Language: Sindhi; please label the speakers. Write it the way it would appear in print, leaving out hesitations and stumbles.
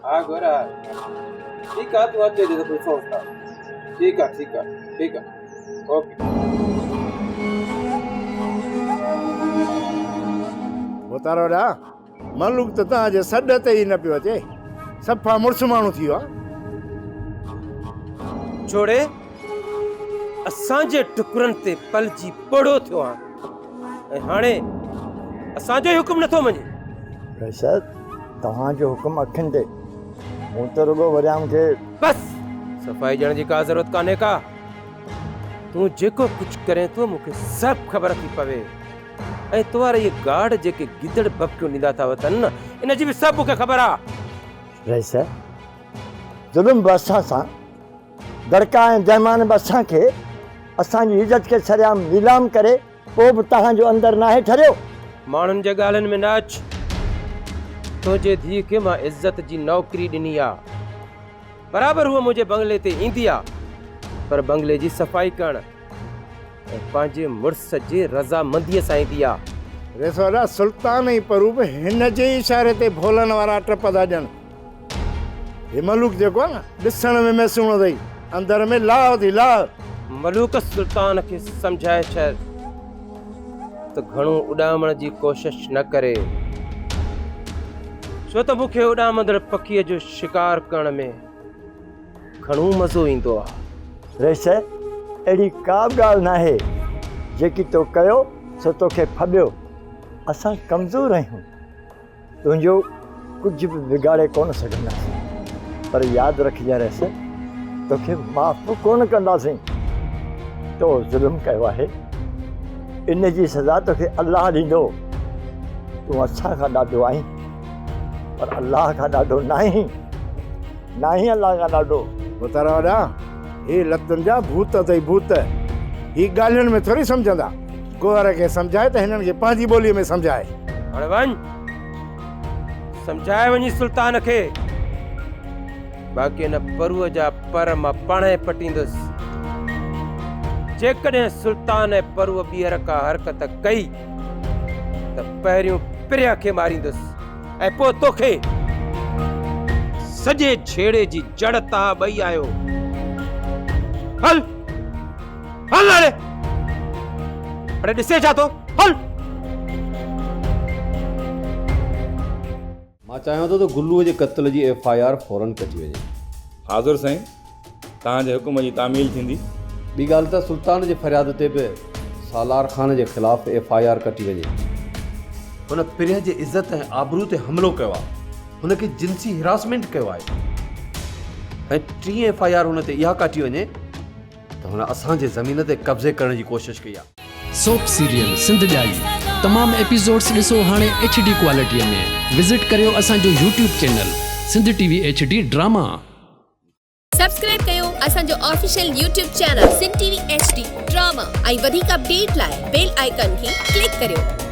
Speaker 1: ها گهر ها ٺيڪ آ تون اچ هيڏي ته پڇون ٿا ٺيڪ آ ٺيڪ آ ٺيڪ آ اوڪي.
Speaker 2: ڀوتار وڏا ملوڪ ته توهان جي سڏ تي ئي نه پيو اچي صفا مڙس ماڻهو ٿي ويو آ.
Speaker 1: جوڙي اسان جي ٽڪرن تي پلجي پوڙهو ٿيو آن ۽ هاڻي اسان جو ئي حڪم نٿو مڃين.
Speaker 3: رشيد توهان جو حڪم اکين تي، مون ته رڳو وريام کي.
Speaker 1: بس! صفائي ڏيڻ جي ڪا ضرورت ڪانهي ڪا. تون جيڪو ڪجهه ڪرين ٿو مون کي سڀ خبر ٿي پوي ۽ تو وارا اهي گارڊ جيڪي گدڙ ڀڀڪيون ڏيندا ٿا وتن نه ان جي به سڀ مون کي خبر آ.
Speaker 3: رئيس ظلم به اسان سان، دڙڪا ۽ دهمان به اسان کي، اسان جي عزت کي سرعام نيلام ڪري پوء به توهان جو اندر ناهي ٺريو؟
Speaker 1: ماڻهن جي ڳالهين ۾ نه اچ. تنهنجي ڌيء کي مان عزت جي نوڪري ڏني آ. برابر هوء منهنجي بنگلي تي ايندي آ، پر بنگلي جي صفائي ڪرڻ ۽ پنهنجي مڙس جي رضامنديء سان ايندي آ.
Speaker 2: ريسوالا، سلطان ۽ پرو به هن جي ئي اشاري تي ڀولن وارا ٽپ ٿا ڏين. هي ملوڪ جيڪو آ نه، ڏسڻ ۾ ميسوڻو اٿئي، اندر ۾ لاهه اٿئي، لاهه.
Speaker 1: ملوڪ سلطان کي سمجهائي ڇڏ ته گهڻو اڏامڻ جي ڪوشش نه ڪري، ڇو ته مون کي اڏامندڙ پکيء جو شڪار ڪرڻ ۾ گهڻو مزو ايندو آ.
Speaker 3: رئيس، اهڙي ڪا به ڳالهه ناهي، جيڪي تو ڪيو سو توکي ڦٻيو. اسان ڪمزور آهيون. تنهنجو ڪجهه به بگاڙي ڪونه سگهنداسين پر ياد رکجانء رئيس توکي معاف به ڪونه ڪنداسين. تو ظلم ڪيو آهي ان جي سزا توکي الله ڏيندو. تون اسان کان ڏاڍو آهين پر الله کان ڏاڍو ناهين. ناهين الله کان ڏاڍو.
Speaker 2: ڀوتارا وڏا هي لتن جا ڀوت اٿئي ڀوت. هي ڳالهين ۾ ٿوري سمجهندا. گوهر کي سمجهائي ته هنن کي پنهنجي ٻوليء ۾ سمجهائي.
Speaker 1: هاڻي وڃ سمجهائي وڃي سلطان کي. باقي ان پروء جا پر مان پاڻهي پٽيندس. جيڪڏهن سلطان ۽ پروء ٻيهر ڪا حرڪت ڪئي ته پهريون پريان کي ماريندس ۽ پوء توکي. سڄي جهيڙي جي جڙ توهان ٻئي آهيو. هل هل هاڻي. اڙي ڏسين ڇا ٿو؟ هل.
Speaker 4: مان چاهيان ٿو ته گلوء جي قتل جي ايف I R فورن ڪٽي وڃي.
Speaker 5: حاضر سائين، توهان جي حڪم جي تعميل ٿيندي.
Speaker 4: ٻي ڳالهه ته سلطان جي فرياد تي به سالار خان جي خلاف ايف I R ڪٽي وڃي. هن پرينء جي عزت ۽ آبرو تي حملو ڪيو آهي، هن کي جنسي هراسمينٽ ڪيو آهي ۽ ٽين ايف I R هن تي اها ڪاٽي وڃي ته هن اسان جي زمين تي قبضي ڪرڻ جي ڪوشش ڪئي آهي.
Speaker 6: سوپ سيريل سنڌ ڄائي تمام ايپيسوڊس ڏسو هاڻي ايڇ ڊي ڪوالٽي ۾ وزٽ ڪريو اسان جو YouTube channel Sindh T V H D drama.
Speaker 7: Subscribe ڪيو اسان جو official YouTube channel Sindh T V H D drama ۽ وڌيڪ اپڊيٽ لاء بيل آئيڪان کي ڪلڪ ڪريو.